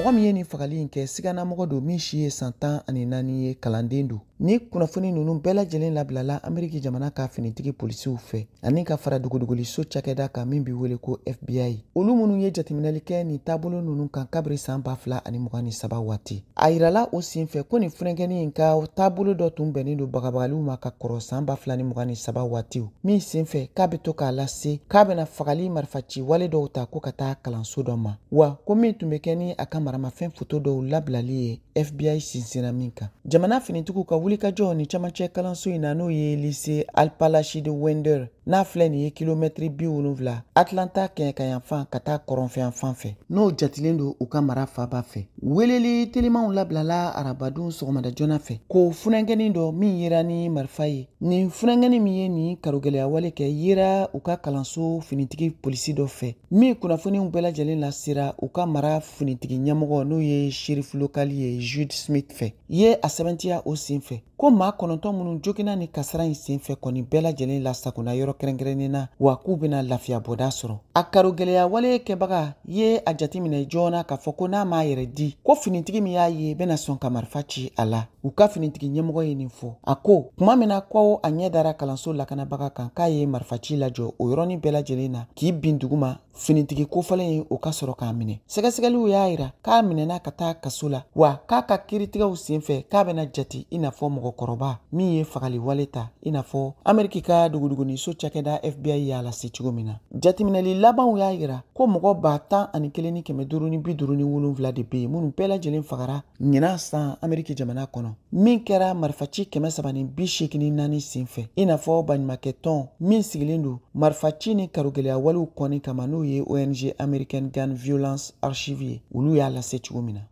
Mɔgɔ min ye nin fagali in kɛ, siganamɔgɔ don min si ye san 14 ye, kalanden don. Ni kunnafoni ninnu bɛɛ lajɛlen labilala Ameriki jamana ka finitigi polisiw fɛ ani ka fara dogodogoliso cakɛda kan min bɛ wele ko FBI. Olu minnu ye jateminɛli kɛ nin taabolo ninnu kan kabiri san 2023 waati. A yirala o senfɛ ko nin funankɛnin in ka taabolo dɔ tun bɛnnen don bagabagaliw ma ka kɔrɔ san 2023 waatiw, min senfɛ k'a bɛ to k'a lase k'a bɛna fagali marifaci wale dɔw ta ko ka taa kalanso dɔ ma, wa ko min tun bɛ kɛ ni a ka maramafɛn foto dɔw labilali ye FBI sinsinna min kan. Jamana finitigiw ka wulikajɔ ni camancɛ kalanso in na, n'o ye lycée Apalachee de Winder, n'a filɛ nin ye kilomɛtiri 70 Atlanta kɛɲɛkayanfan ka taa kɔrɔnfɛyanfan fɛ, n'o jatilen don u ka mara faaba fɛ. Weleli telimanw labilala arabadon sɔgɔmada joona fɛ ko funankɛnin dɔ min yera ni marifa ye. Nin funankɛnin min ye nin karogɛlɛya wale kɛ yera u ka kalanso finitigi polisi dɔ fɛ, min kunnafoniw bɛɛ lajɛlen lasera u ka mara finitigi ɲɛmɔgɔ, n'o ye shérif local ye, Jude Smith fɛ, ye a sɛbɛntiya o sen fɛ ko maa 9 minnu joginna ni kasara in sen fɛ kɔni bɛɛ lajɛlen lasagonna yɔrɔ kɛrɛnkɛrɛnnen na, wa k'u bɛna lafiya bɔda sɔrɔ. A karogɛlɛya wale kɛbaga ye a jateminɛ joona k'a fɔ ko n'a m'a yɛrɛ di, ko finitigi min y'a ye bɛna sɔn ka marifa ci a la. U ka finitigi ɲɛmɔgɔ ye nin fɔ. A ko tuma min na ko a ɲɛ dara kalanso lakanabaga kan, k'a ye marifaci lajɔ o yɔrɔnin bɛɛ lajɛlen na k'i bin duguma. Finitigi kofɔlen ye o ka sɔrɔ k'a minɛ. Sɛgɛsɛgɛliw y'a yira k'a minɛna ka taa kaso la, wa k'a ka kiiritigɛw senfɛ k'a bɛna jate i n'a fɔ mɔgɔkɔrɔba min ye fagali wale ta, i n'a fɔ Ameriki ka dogodogoniso cakɛda FBI y'a lase cogo min na. Jateminɛli labanw y'a yira ko mɔgɔ 11,557 de bɛ yen minnu bɛɛ lajɛlen fagara ɲinan san Ameriki jamana kɔnɔ, min kɛra marifaci 384 senfɛ, i n'a fɔ baɲumankɛtɔn min sigilen don marifaci ni karogɛlɛya walew kɔni kama, n'o ye ONG American Gun Violence Archive ye, olu y'a lase cogo min na.